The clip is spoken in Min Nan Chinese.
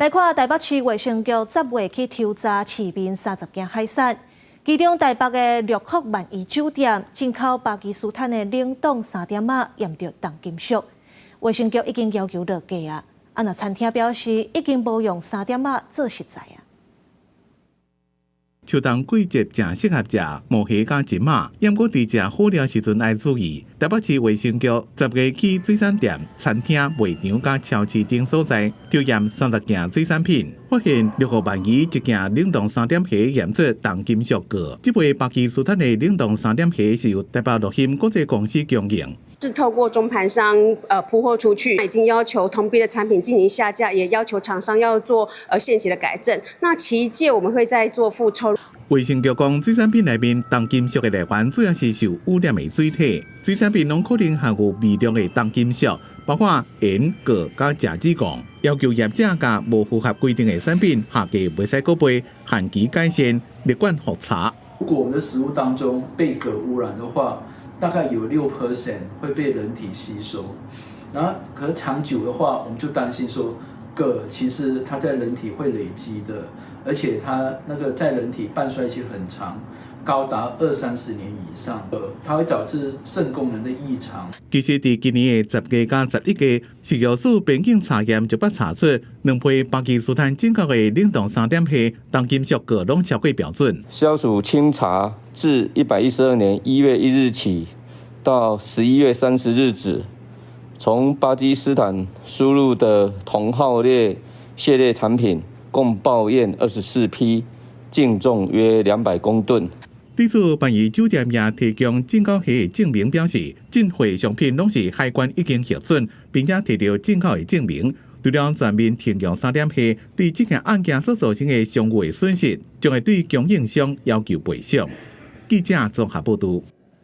來看台北市衛生局10月去抽查市面30件海產，其中台北的六福萬怡酒店進口巴基斯坦的冷凍三點仔驗著重金屬，衛生局已經要求落架啊。啊，若餐廳表示已經無用三點仔做食材啊。秋冬季節誠適合食毛蝦佮蟳仔，毋過佇食好料時陣愛注意。台北市衛生局10月去水產店、餐廳、賣場佮超市等所在，抽驗30件水產品，發現六福萬怡一件冷凍三點蝦驗出重金屬鉻。這批巴基斯坦的冷凍三點蝦是由台北樂興國際公司供應。是透過中盤商鋪貨出去，已經要求同批的產品進行下架，也要求廠商要做限期的改正。那期間我們會再做復抽。衛生局講，水產品內面重金屬的來源主要是受污染的水體，水產品攏可能含有微量的重金屬，包括鉛、鉻佮甲基汞。要求業者共無符合規定的產品下架，袂使閣賣，限期改善，列管複查。如果我們的食物當中被鉻污染的話，大概有6% 會被人體吸收，然後可是長久的話，我們就擔心說，鉻其實它在人體會累積的，而且它那個在人體半衰期很長，高達二三十年以上，它會導致腎功能的異常。其實，佇今年的10月佮11月，食藥署邊境查驗就捌查出兩批巴基斯坦進口的冷凍三點蝦重金屬鉻攏超過標準。食藥署清查自112年1月1日起到11月30日止，從巴基斯坦輸入的同號列蟹類產品共報驗24批，淨重約200公噸。對此，萬怡酒店也提供進口蝦的證明，表示進貨商品攏是海關已經核准，並且提著進口的證明。除了全面停用三點蝦，對這件案件所造成的商譽損失，將會對供應商要求賠償。記者綜合報導。